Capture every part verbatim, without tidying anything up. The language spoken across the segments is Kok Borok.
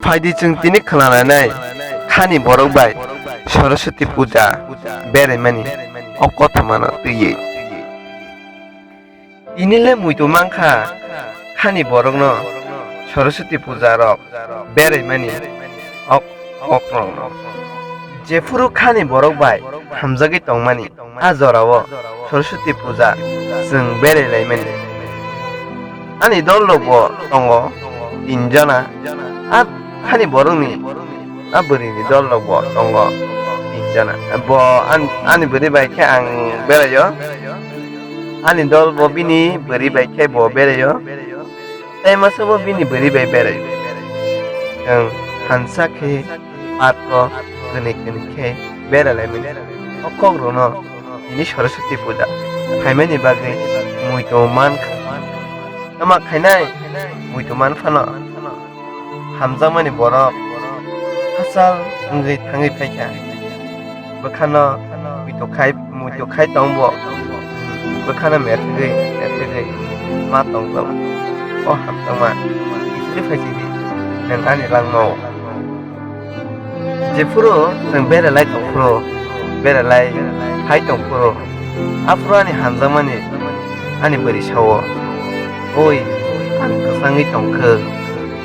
Phaidi chwng tini khwna lainai khani borok bai Saraswati puja beraimani o kothomano twiwi. Tini le muitu mankha khani borokno Saraswati puja rok beraimani o kokrokno. Jephuru khani borok bai hamjagwi tongmani a jorao Saraswati puja chwng berai laimani. Ani dol rokbo tongo tin jona. A khani borokni a bwrwini dol rokbo tongo tin jona. Bo an-, ani bwrwi bai khe ang beraio. Ani dol bo bini bwrwi bai khe bo beraio. Tei masa bo bini bwrwi bai beraio. Chwng hansa khe patro kwnwi kwnwi khe bera laimani. O kokrokno tini Saraswati puja phaimani bagwi muitu mankha. Tamo khainai muitu man phano hamjakmani borok hachal wngwi thangwi phaikha. Bwkhano muitu khai, muitu khai tongbo. Bwkhano methegwi, methegwi ma tongjago. O hamjakma, isili phaisidi, nwng ani langmao. Jephuru chwng beralai tongphuru, beralai hai tongphuru, aphuru ani hamjakmani ani bwrwi sao, "Oi, ang kwchangwi tongkhe,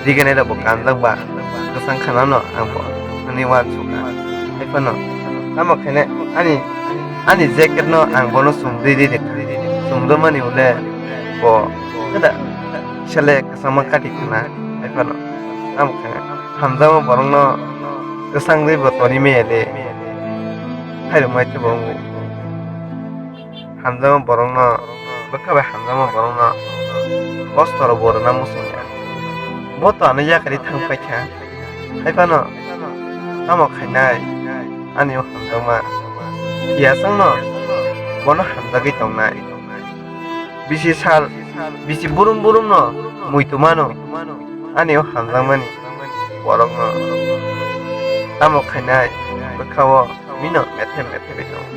riganai rokbo kanjak ba, kwchang khanano ang bo," hwnwi uansukha. Hai phano tamo khainai ani, ani jacket no ang bono chumri ri rikha. Chumrwmani ule bo kisa le kwchangma kati khna. Hai phano tamo khainai hamjakma borokno kwchangwi bo toni maya de. Khairokmai khe bo wngwi. Hamjakma borokno, bwkha bai hamjakma borokno kosto rok bo rwna muchungya. Bo to ano yakarwi thang paikha. Hai phano tamo khainai ani o hamjakma tiyasongno bono hamjagwi tongnai. Bisi sal, bisi burum burumno muitu mano ani o hamjakmani borokno. Tamo khainai bwkha-o bino methe methe bai tongo.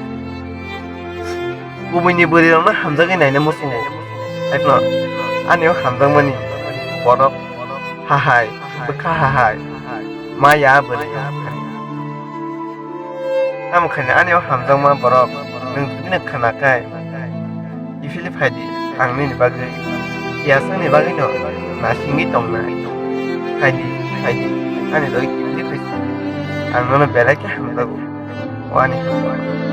Kubuini bwrwirokno hamjagwi naina muchungo. Haiphano ani o hamjakmani borok hahai, bwkha hahai, ma ya bwrwi hahai. Tamo khainai ani o hamjakma borok nwng tini khwna khe kiphilwi phaidi, ang nini bagwi tiyasongni bagwino nasingwi tongnai. Phaidi, phaidi, ani logi kiphilwi phaidi. Ang nono belai khe hamjago. O ani hamjakma.